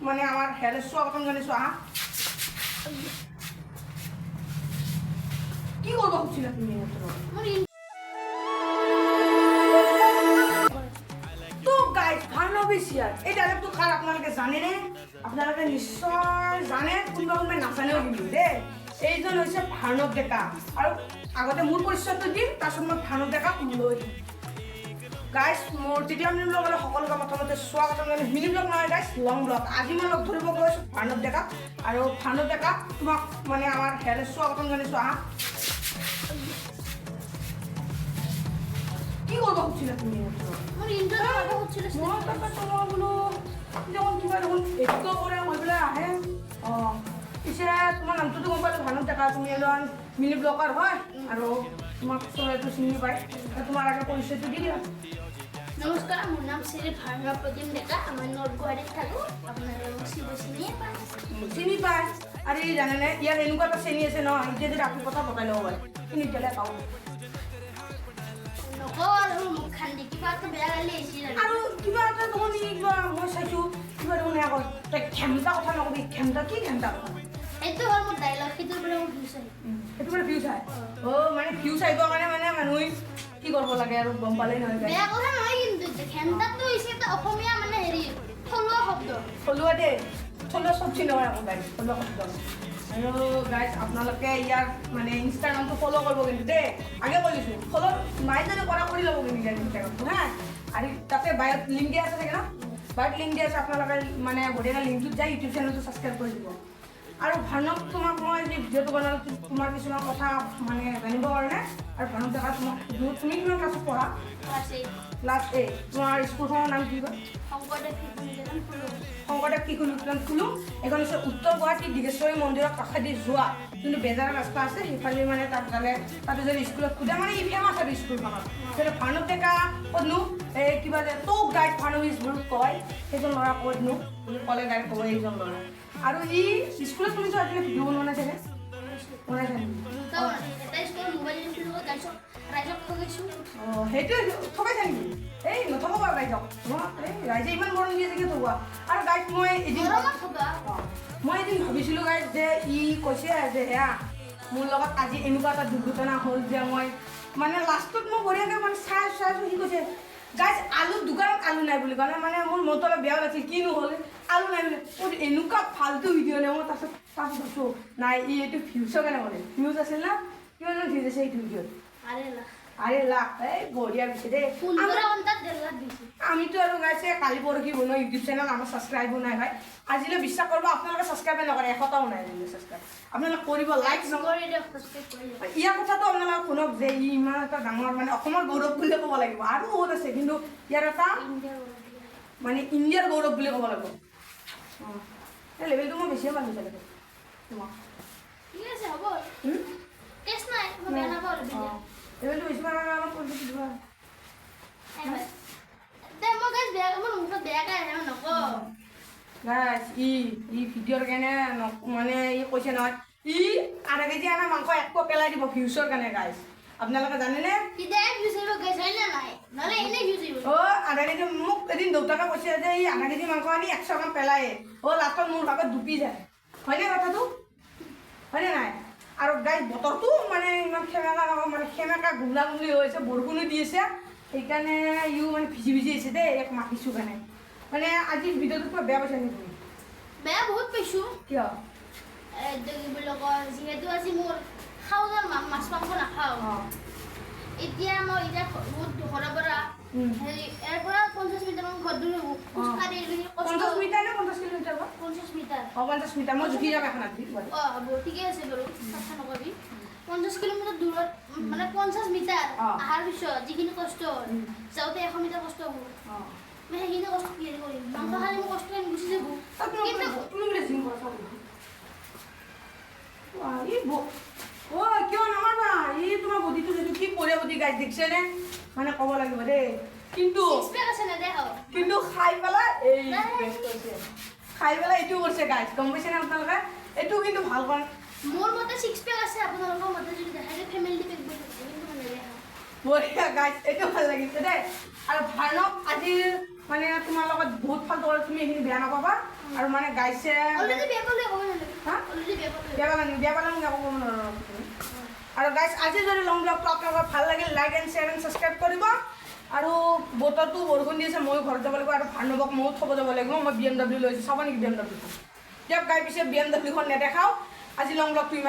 মানে আমাৰ হেয়ালৈ স্বাগতম জনাইছোঁ। আহা, কি কৰিব খুজিছিলা তুমি এইমাত্ৰ? মোৰ তো গাইজ, ভাৰ্ণৱ is here. এই ডাইলগটো কাৰ আপোনালোকে জানেনে? আপোনালোকে নিশ্চয় জানে, কোনোবা কোনোবাই নাজানেও কিন্তু দেই। এইজন হৈছে ভাৰ্ণৱ ডেকা। আৰু আগতে মোৰ পৰিচয়টো দিম, তাৰপিছত মই ভাৰ্ণৱ ডেকাক লৈ দিম। গাইজ, মোৰ টিকলা মিনি ব্লগলৈ সকলোকে প্ৰথমতে স্বাগতম জনাইছোঁ। মিনি ব্লগ নহয় গাইজ, লং ব্লগ। আজি মই লগ ধৰিব গৈছোঁ ভাৰ্ণৱ ডেকাক। আৰু ভাৰ্ণৱ ডেকা, তোমাক মানে আমাৰ হেয়ালৈ স্বাগতম জনাইছোঁ। আহা, কি কৰিব খুজিছিলা তুমি এইমাত্ৰ? মোৰ ইণ্টাৰভিউ কৰিব খুজিছিলোঁ। মই তাকেতো মই বোলো দেখোন কিবা দেখোন এইটো কৰে কৈ পেলাই আহে। অঁ, পিছে তোমাৰ নামটোতো গম পালোঁ, ভানু ডেকা। তুমি এজন মিনি ব্লগাৰ হয় আৰু তোমাক চবেইটো চিনি পায়। তোমাৰ আগে পৰিচয়টো দি দিয়া। নমস্কাৰ, মোৰ নাম শ্ৰী ভাৰ্ণৱ প্ৰতিম ডেকা। মই নৰ্থ গুৱাহাটীত থাকোঁ। আপোনালোকে মোক চিব চিনিয়ে পায়। চিনি পায়। আৰু এই জানেনে, ইয়াৰ এনেকুৱা এটা শ্ৰেণী আছে নহয়, এতিয়া যদি আপুনি কথা পতাই ল'ব পাৰে, কিন্তু এতিয়ালৈ পাওঁ নকওঁ আৰু মুখখন দি কিবা এটা বেয়া গালি আহিছিল। আৰু কিবা এটা দেখোন ই কিবা মই চাইছোঁ, কিবা দেখোন এয়া কয়, তই ঘেণ্টা কথা নকবি। ঘেণ্টা কি ঘেণ্টা কথা? সেইটো হ'ল মোৰ ডাইলগ, সেইটোৰ পৰা মোৰ ভিউজ আহে। সেইটো মানে ভিউজ আহে। অ' মানে ভিউজ আহিবৰ কাৰণে মানে মানুহে কি কৰিব লাগে আৰু গম পালেই নহয় guys। বেয়া কথা নহয়, কিন্তু ঘেণ্টাটো হৈছে এটা অসমীয়া মানে হেৰি থলুৱা শব্দ। থলুৱা দেই, থলুৱা চব্জি নহয় আকৌ গাইজ, থলুৱা শব্দ। আৰু গাইজ, আপোনালোকে ইয়াৰ মানে ইনষ্টাগ্ৰামটো ফ'ল' কৰিব কিন্তু দেই, আগে কৈ দিছোঁ। ফ'ল' নাই যদি কৰা, কৰি ল'ব কিন্তু ইয়াৰ ইনষ্টাগ্ৰামটো। হা, আৰু তাতে বায়'ত লিংক দিয়া আছে চাগে ন? বায়'ত লিংক দিয়া আছে, আপোনালোকে মানে বঢ়িয়াকৈ লিংকটোত যাই ইউটিউব চেনেলটো ছাবস্ক্ৰাইব কৰি দিব। আৰু ভাৰ্ণৱ, তোমাক মই যি ভিডিঅ'টো বনালোঁ, তোমাৰ কিছুমান কথা মানে জানিবৰ কাৰণে। আৰু ভাৰ্ণৱ ডেকা, তোমাক সুধোঁ, তুমি কিমান ক্লাছত পঢ়া? Class 8। Class 8। তোমাৰ স্কুলখনৰ নাম কি বা? শংকৰদেৱ শিশু নিকেতন ফুলুং। শংকৰদেৱ শিশু নিকেতন ফুলুং। এইখন হৈছে উত্তৰ গুৱাহাটী দীঘেশ্বৰী মন্দিৰৰ কাষেদি যোৱা যোনটো বেজাৰ ৰাস্তা আছে, সেইফালে মানে তাত গ'লে তাতে যদি স্কুলত সোধে, মানে ই ফেমাছ আৰু স্কুলখনত। সেইটো ভাৰ্ণৱ ডেকা ক'তনো, এই কিবা যে টক গাইড ভাৰ্ণৱ is বুলি কয়, সেইজন ল'ৰা ক'তনো বুলি ক'লে গাইড ক'ব এইজন ল'ৰা। আৰু ই স্কুলত শুনিছোঁ আজিলৈ ভিডিঅ' বনোৱা নাই চাগে, বনাইছে নেকি? দুটা বনাইছোঁ। এটা স্কুলত মোবাইল দিছিলোঁ, ৰাইজক ৰাইজক ঠগিছোঁ। অঁ, সেইটোৱে ঠগাইছে নেকি? এই নঠগাব বাৰু ৰাইজক। এই ৰাইজে ইমান মৰম দিয়ে চাগে ঠগোৱা। আৰু গাইড, মই এদিন মৰমত ঠগা। অঁ, মই এদিন ভাবিছিলোঁ গাইজ যে ই কৈছে যে সেয়া মোৰ লগত আজি এনেকুৱা এটা দুৰ্ঘটনা হ'ল যে মই মানে লাষ্টত মই বঢ়িয়াকৈ মানে চাই চাইছোঁ, সি কৈছে গাইজ আলু দোকানত আলু নাই বুলি ক'লে, মানে মোৰ মনটো অলপ বেয়াও লাগিছিল, কিনো হ'ল আলু নাই বুলি। মোৰ এনেকুৱা ফাল্টু ভিডিঅ' নে, মই তাৰপিছত তাৰপিছত ভাবিছোঁ নাই, ই এইটো ভিউজৰ কাৰণে ক'লে। ভিউজ আছিল না? কিমান ভিউজ আছে এইটো ভিডিঅ'ত? 2.5 লাখ। 2.5 লাখ। এই বঢ়িয়া পিছে দেই। 15 ঘণ্টাত 1.5 লাখ দিছে। আমিতো আৰু গাইছে কালি পৰহি বনোৱা ইউটিউব চেনেল, আমাৰ ছাবস্ক্ৰাইবো নাই ভাই। আজিলৈ বিশ্বাস কৰিব, আপোনালোকে ছাবস্ক্ৰাইবে নকৰে, 100টাও নাই আজিলৈ ছাবস্ক্ৰাইব। আপোনালোকে কৰিব, লাইক নকৰে। কৰি দিয়ক, ছাবস্ক্ৰাইব কৰি দিয়ক। ইয়াৰ কথাটো আপোনালোকে শুনক যে ই ইমান এটা ডাঙৰ মানে অসমৰ গৌৰৱ বুলিয়ে ক'ব লাগিব। আৰু বহুত আছে, কিন্তু ইয়াৰ এটা ইণ্ডিয়াৰ গৌৰৱ বুলি। মানে ইণ্ডিয়াৰ গৌৰৱ বুলি ক'ব লাগিব। অঁ, এই লেভেলটো মই বেছিয়ে মানিছোঁ চাগে তোমাক। ঠিক আছে, হ'ব। হুম? কেছ নাই, মই বেয়া নাপাওঁ আৰু। অঁ, লেভেলটো বেছি মাৰা কাৰণে অলপ পইচা দিবা। দে, মই গাইজ বেয়া, মোৰ মুখত বেয়াকৈ আহে, মই নকওঁ। গাইজ, ই ই ভিডিঅ'ৰ কাৰণে মানে ই কৈছে নহয়, ই আধা কেজি অনা মাংস এক পোৱা পেলাই দিব ভিউজৰ কাৰণে। গাইজ, আপোনালোকে জানেনে? তেতিয়াহে ভিউজ আহিব গাইজ, হয় নে নাই? নহ'লে এনেই ভিউজ আহিব। অ' আধা কেজি, মোক এদিন দেউতাকে কৈছে যে ই আধা কেজি মাংস আনি 100 গ্ৰাম পেলায়ে, অ' লাষ্টত মোৰ ভাগত ডুবি যায়। হয়নে কথাটো, হয়নে নাই? আৰু গাইজ, বতৰটো মানে ইমান সেমেকা নহয়, মানে সেমেকা গুমলা গুমলি হৈ আছে, বৰষুণো দি আছে, সেইকাৰণে ইও মানে ভিজি ভিজি আহিছে দেই। ইয়াক মাতিছোঁ কাৰণে। মানে আজিৰ ভিডিঅ'টোত কিবা বেয়া পাইছা নেকি তুমি? বেয়া বহুত পাইছোঁ। কিয়? এইটো কি বুলি কয়, যিহেতু আজি মোৰ খাওঁদাৰ মাছ মাংস নাখাওঁ। এতিয়া মই এতিয়া বহুত ঘৰৰ পৰা হেৰি, ইয়াৰ পৰা 50 মিটাৰমান ঘৰ দূৰ হ'ব, খোজকাঢ়ি আহিলোঁ, কষ্ট। 50 মিটাৰ নে 50 কিলোমিটাৰ বা? 50 মিটাৰ। অঁ, 50 মিটাৰ। মই জুখি যাম এখন আজি। অঁ, হ'ব, ঠিকে আছে বাৰু, ঠাট্টা নকৰিবি। 50 কিলোমিটাৰ দূৰত, মানে 50 মিটাৰ অহাৰ পিছত যিখিনি কষ্ট হয়, যাওঁতে 100 মিটাৰ কষ্ট হ'ব। মই সেইখিনি কষ্ট কি হেৰি কৰিম? মাংস খালে মোৰ কষ্ট গুচি যাব। তাত কিন্তু তুমি বোলে জিম কৰা চাব। ই অ' কিয় নামাৰবা? ই তোমাৰ বডিটো যিটো কি বঢ়িয়া বডি গাইজ, দেখিছেনে? মানে ক'ব লাগিব দেই কিন্তু। ছিক্স পেক আছে, নেদেখাও। কিন্তু খাই পেলাই এই নাই। কৰিছে, খাই পেলাই এইটো কৰিছে গাইজ, গম পাইছেনে আপোনালোকে? এইটো কিন্তু ভাল কৰা। মোৰ মতে ছিক্স পেক আছে, আপোনালোকৰ মতে যদি দেখাই ফেমিলি পেক বুলি আছে, কিন্তু মই নেদেখাওঁ। বঢ়িয়া গাইজ, এইটো ভাল লাগিছে দেই। আৰু ভাৰ্ণৱ, আজিৰ মানে তোমাৰ লগত বহুত ফাল্টু কৰিলোঁ, তুমি এইখিনি বেয়া নাপাবা। আৰু মানে গাইছে। অলৰেডি বিয়া পালে ক'ব নালাগে। হা? অলৰেডি বিয়া পালে। বিয়া পালা নেকি? বিয়া পালে মোক একো ক'ব নোৱাৰো তুমি। আৰু গাইছ, আজি যদি লং ব্লগটো আপোনালোকৰ ভাল লাগিল, like and share and subscribe কৰিব। আৰু বতৰটো বৰষুণ দি আছে, ময়ো ঘৰত যাব লাগিব আৰু ভাৰ্ণৱক ময়ো থ'ব যাব লাগিব। মই BMW লৈছোঁ, চাব নেকি BMW? দিয়ক গাই, পিছে BMW-খন নেদেখাওঁ। আজি লং ব্লগটো ইমান।